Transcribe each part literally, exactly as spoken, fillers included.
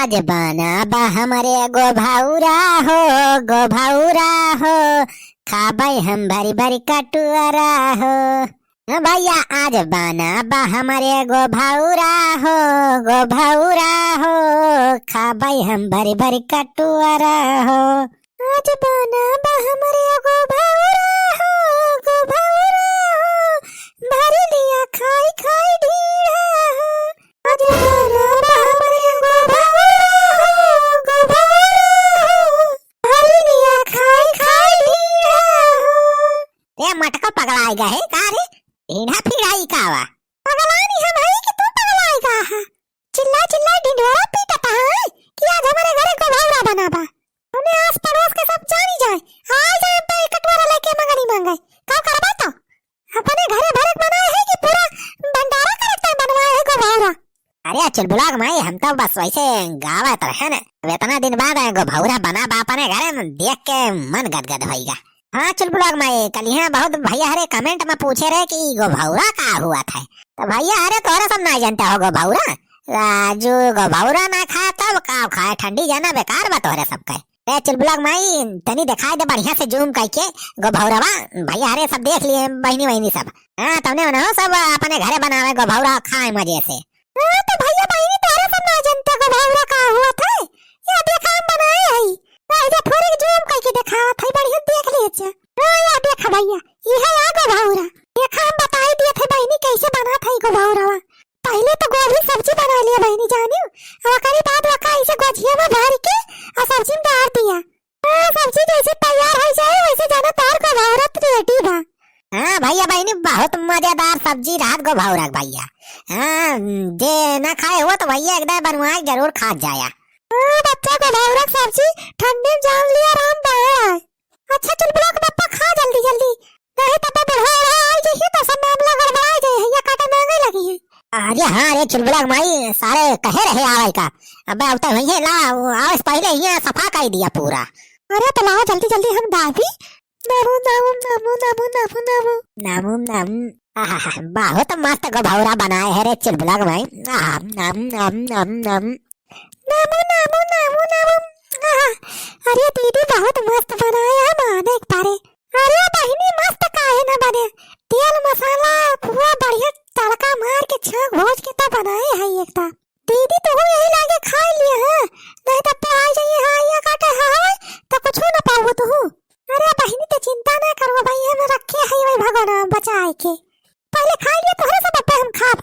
आज बनाबा हमरे गोभौरा हो, गोभौरा हो, खाबै हम भरी भरी कटुअरा हो। हाँ भैया, आज बनाबा हमरे गोभौरा हो, गोभौरा हो, खाबै हम भरी भरी कटुअरा हो। आज बनाबा हमरे गोभौरा हो, गोभौरा हो, भरी लिया खाई खाई ढीढ़ा हो। आज बनाबा हमरे गोभौरा हो, गोभौरा हो, भरी लिया खाई खाई ढीढ़ा हो। ए मटको पगलाइ गा है का रे? ढीढ़ा फीढ़ा ई का बा? पगलानी हम हई कि तू पगलाइ गा हा? चिल्ला चिल्ला ढिंढोरा पीटत है कि आज हमरे घरे गोभौरा बनाबा। हमरे आस पड़ोस के सब जानी जाए, आइ जाए अपना एक कटोरा लेके मंगनी मांगे। का करबा तो? अपने घरे भरे के बनाए है कि पूरा भंडारा करे के बनवाए है गोभौरा? अरे चुलबुला क माई, हम तो बस वैसे गावत रहे न। अब इतना दिन बाद आए गोभौरा बनाबा अपने घरे में, देख के मन गदगद होइगा। हाँ चुलबुला क माई, कल यहाँ बहुत भैया हरे comment में पूछे रहे कि गोभौरा का हुआ था। तो भैया हरे तोहरे सब ना जानते हो गोभौरा। राजू गोभौरा ना खाए तब का खाए, ठंडी जाना बेकार बा तोहरे सबके। ए चुलबुला क माई, तनी देखाई दे बढ़िया से zoom करके गोभौरवा। भैया हरे सब देख लिए, बहिनी वहिनी सब। हाँ, तमने उन्हों सब अपने घरे बनावे गोभौरा, खाए मजे से। हाँ, तो भैया बहिनी तोहरे सब ना जानते गोभौरा का हुआ था। या देखा हम बनाए हई। तो इधर थोड़े zoom करके देखावत हई, बढ़िया देख लीजिए। हाँ, या देखा भैया, ई है आ गोभौरा। देखा हम बताई दिए थे बहिनी कैसे बनात हई गोभौरवा। पहिले तो गोभी सब्जी बनाइ लिया बहिनी जानियो, और ओकरे बाद ओका ऐसे गोझिया में भर के और सब्जी में डार दिया। हाँ, सब्जी जैसे तैयार होइ जाए वैसे जाना तोहार गोभौरा ready बा। हाँ भैया बहिनी, बहुत मजेदार सब्जी रहत गोभौरा क भैया। हाँ, जे ना खाए हुआ तो भैया एक दाए बनवाए जरूर खात जाया। हाँ बच्चा, गोभौरा क सब्जी ठंडी में जान लिया रामबाण है। अच्छा चुलबुला क पप्पा खा जल्दी जल्दी, नहीं तो बुढ़वा उढ़वा आई जइहे तो सब मामला गड़बड़ा जाए, हैया काटे मांगे लगी है। अरे हाँ रे चुलबुला क माई, सारे कहे रहे आवे का, अबे अब तो वही है, ला, वो आवे से पहिले हियाँ सफा कर दिया पूरा। अरे तो लाओ जल्दी जल्दी हम डाल दी। नामू नामू नामू नामू नामू नामू। नामू नामू। आहा, बहुत मस्त गोभौरा बनाए है रे चुलबुला क माई। आहा, नाम नाम नाम नाम। नामू नामू नामू नामू। आहा, अरे दीदी बहुत मस्त बनाए है, माने एक बारे। अरे बहिनी, मस्त काहे न बने, तेल मसाला पूरा बढ़िया तड़का मार के छौंक भोज के तब बनाए है एकदम। दीदी तुहू यही लागे खाइ लिया है, नहीं तब तो आ जाइए हाँ ये काटे है, तो कुछ न पाओ तुहू। अरे बहिनी, ते चिंता ना करो भाई, हम रखे है वही भगवान बचाए के। पहिले खाइ लिया तोहरे सब, अब्बे हम खाब।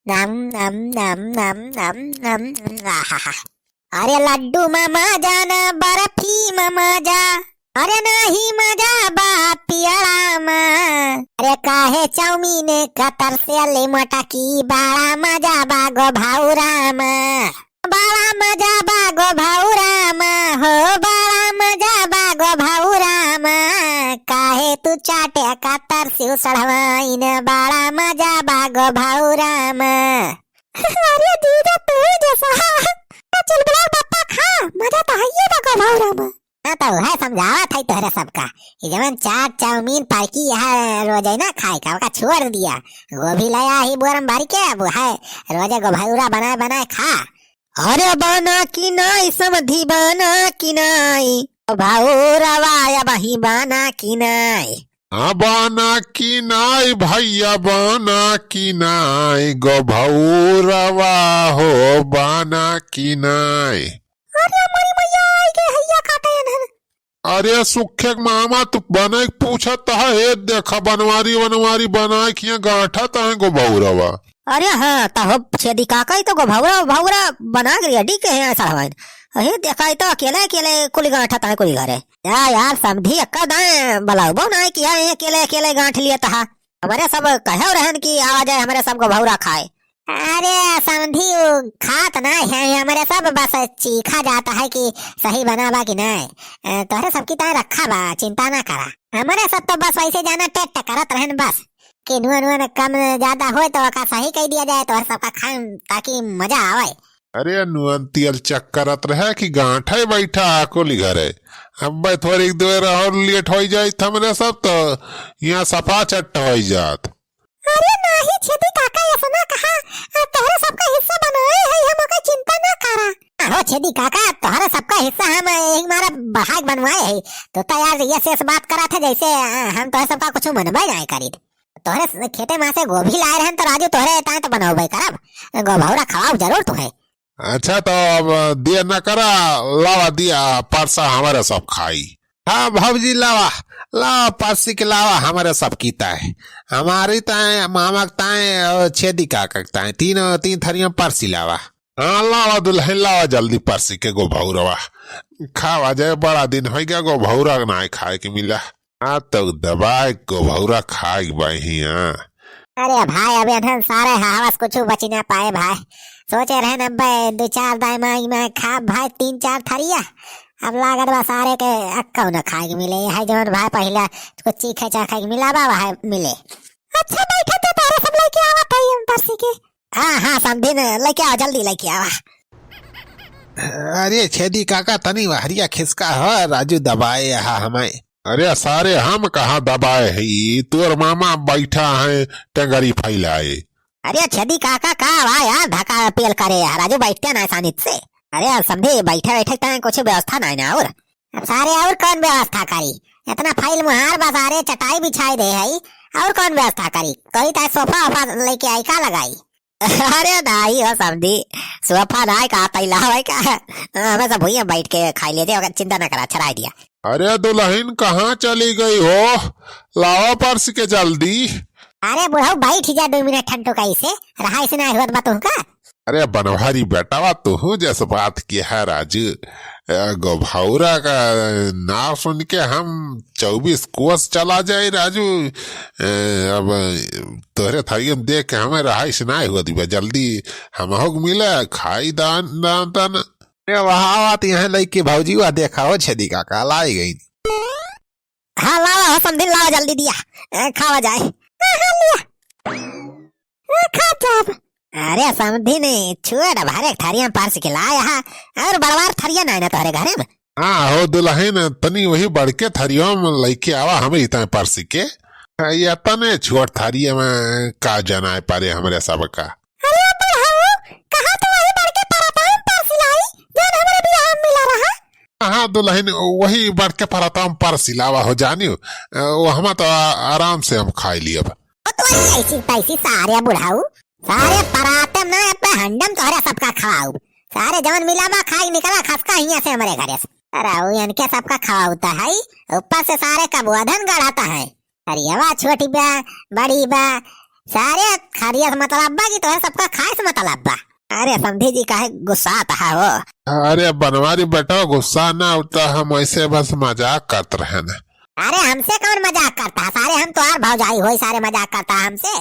नम नम नम नम नम नम। आहा। अरे लड्डू मा मजा ना, बर्फी मा मजा। अरे नाही मजा बा पियला मा। अरे काहे चाउमीन का तरसेले मटकी, बड़ा मजा बा गोभौरा मा। बड़ा मजा बा गोभौरा मा हो, बड़ा मजा बा गोभौरा मा। काहे तू चाटे का तरसिउ सढ़वाइन, बड़ा मजा बा गोभौरा मा। अरे जीजा तू जैसा। चुलबुला क पप्पा खा, मजा तो हइये बा गोभौरा मा। हाँ, तो वह समझावत है तोहरे सबका कि जवन चाट, चाउमीन, पार्की यहाँ रोजाना खाए का, ओका छोड़ दिया। गोभी ले आई बोरम भर के, अब है रोजे गोभौरा बनाए बनाए खा। अरे बना कि नाई समधी, बना कि नाई? गोभौरवा अबही बना कि नाई? हाँ, बना कि नाई भैया, बना कि नाई? गोभौरवा हो बना कि नाई? अरे मोरी मैया, आई गे हैया काटे एनहन। अरे सुखे के मामा, तू बने के पूछत ह, हे देखा बनवारी वनवारी बनाए खिया गांठत है गोभौरवा। अरे हाँ, त हो छेदी काका, ई तो गोभौरा भौरा बना के ready के है सड़वाइन। हे देखा, ई तो अकेले अकेले कुल गांठत है कुल घरे। या यार समधी, एक्का दाएं बलाउबो ना किया है, अकेले अकेले गांठ लिए तहा। हमरे सब कहे रहन कि आवा जाए हमरे सब गोभौरा खाए। अरे समधी, उ खात ना है, हमरे सब बस चीखा जाता है कि सही बना बा कि नहीं। अ, तोहरे सबकी ताए रखा बा, चिंता ना करा। हमरे सब तो बस वैसे जाना टेट करत रहन बस, कि नुआ नुआ न कम ज्यादा होए तो ओका सही कह दिया जाए, तोहरे सबका खाए ताकि मजा आवे। अरे नुअन तियल चक्करत रहे कि गांठे बैठा आकुल घरे। अब थोड़ी देर और लेट होई जाई त हमरे सब तो यहाँ सफा चट्ट होई जात। अरे नाही छेदी काका, ऐसा ना कहा, आ, तोहरे सबका हिस्सा बनाए है, हम ओकर चिंता ना करा। हो छेदी काका, तोहरे सबका हिस्सा हम एक मारा बढ़ाए के बनवाए है, तो, तो यार ये शेष बात करा था जैसे, अ, हम तोहरे सबका कुछ मनबे ना करी। तोहरे स-, खेते में से गोभी लाए रहन तो राजू तोहरे ताए तो बनौबे करब, गोभौरा खवाओ जरूर तुहे। अच्छा, तो अब दिया न करा, लावा दिया, परसा हमारे सब खाई। हाँ भौजी, लावा, लावा, परसी के लावा, हमारे सब की ताए, हमारी ताए, मामा के ताए और छेदी काका के ताए, तीन, तीन थरिया परसी लावा। हाँ, लावा दुलहिन, लावा जल्दी परसी के गोभौरवा। खावा जाए, बड़ा दिन होइ गया गोभौरा नाहीं खाए के मिला। आ तो दबाए गोभौरा खाए के बा हियाँ। अरे भाई, अब एनहन सारे हवस कुछ बची ना पाए भाई। सोचे रहन अब दो चार दाई माई माई खाब भाई, तीन चार थरिया। अब लागत बा सारे के अक्कौ न खाए के मिले। यही जवन भाई पहिला कुछ चीखे चाखे के मिला बा, वह मिले। अच्छा, बैठा तो तारे सब लेके आवा था ये परसी के। हाँ, हाँ, समधी ने लेके आवा, जल्दी लेके आवा। अरे छेदी काका, तनी वहरिया खिसका हो, राजू दबाए हा हमें। अरे सारे, हम कहाँ दबाए ही, तोर मामा बैठा है टेंगरी फैलाए। अरे छेदी काका, का बा यार, धक्का पेल करे यार, राजू बैठते ना आसानी से। अरे समधी, बैठे बैठे तय कुछ व्यवस्था नहीं ना और। अब सारे और कौन व्यवस्था करी, इतना फाइल मुहार बा सारे, चटाई बिछाई दे है, और कौन व्यवस्था करी? कोई तो सोफा वोफा लेके आई का लगाई? अरे नाहीं हो समधी, सोफा नाहीं का तैला है का? हमें सब भुइयां बैठ के खाई लेते, ओकर चिंता ना करा, चढ़ाई दिया। अरे दुलहिन कहाँ चली गई हो? लावा परसी के जल्दी। अरे बुढ़ऊ बैठ जा दो मिनट ठंडू कैसे रहा, ऐसे ना हुआ बात का। अरे बनवारी बेटावा, तुहू जस बात की है राजू। ए, गोभौरा का नाव सुन के हम चउबीस कोस चला जाए राजू। ए, अब तोहरे थारी में देख के हमें रहाइश ना हुआ दिबा। जल्दी हम होग मिले, खाई दान, दान, दान। ए, वहाँ आवत यहाँ लइके भौजी, वह देखा हो छेदी काका लाई गई। हाँ, लावा हो समधिन, लावा जल्दी दिया, ए, खावा जाए। हाँ, हाँ, लिया। ए, खा जाब। अरे समधिन, छुए डब हर एक थरिया में परस के लाया हा, और बड़वार थरिया नाय ना तोहरे घरे में? हाँ हो दुलहिन, तनी वही बड़के थरिया में लइके आवा, हम इतना परस के। ये तने छोट थरिया में का जनाए पारे हमरे सबका। अरे बुढ़ऊ, कहाँ तो वही बड़के परता में परस लाई, जौन हमरे बियाह में मिला रहा। हाँ दुलहिन, वही बड़के परता में परस लावा हो जानियो, वो हम तो आ-, आराम से हम खाई लियब। ओ तो ऐसी तैसी सारे बुढ़ऊ, सारे पराते में ना अपने हंडम तोहरे सबका खवाऊ। सारे जवन मिला बा खाई निकला खसका हियां से हमरे घरे से। अरे वो इनके सबका खवाऊ तो है, ऊपर से सारे का बोधन गढ़ाता है। अरे वाह छोटी बा, बड़ी बा, सारे खरिया से मतलब बा कि तोहरे सबका खाए से मतलब बा। अरे समधी जी काहे गुस्सात है हो? अरे बनवारी बेटा गुस्सा ना उठा, हम ऐसे बस मजाक करत रहे ना। अरे हमसे कौन मजाक करता है? सारे हम तो यार भौजाई होई, सारे मजाक करता है हमसे।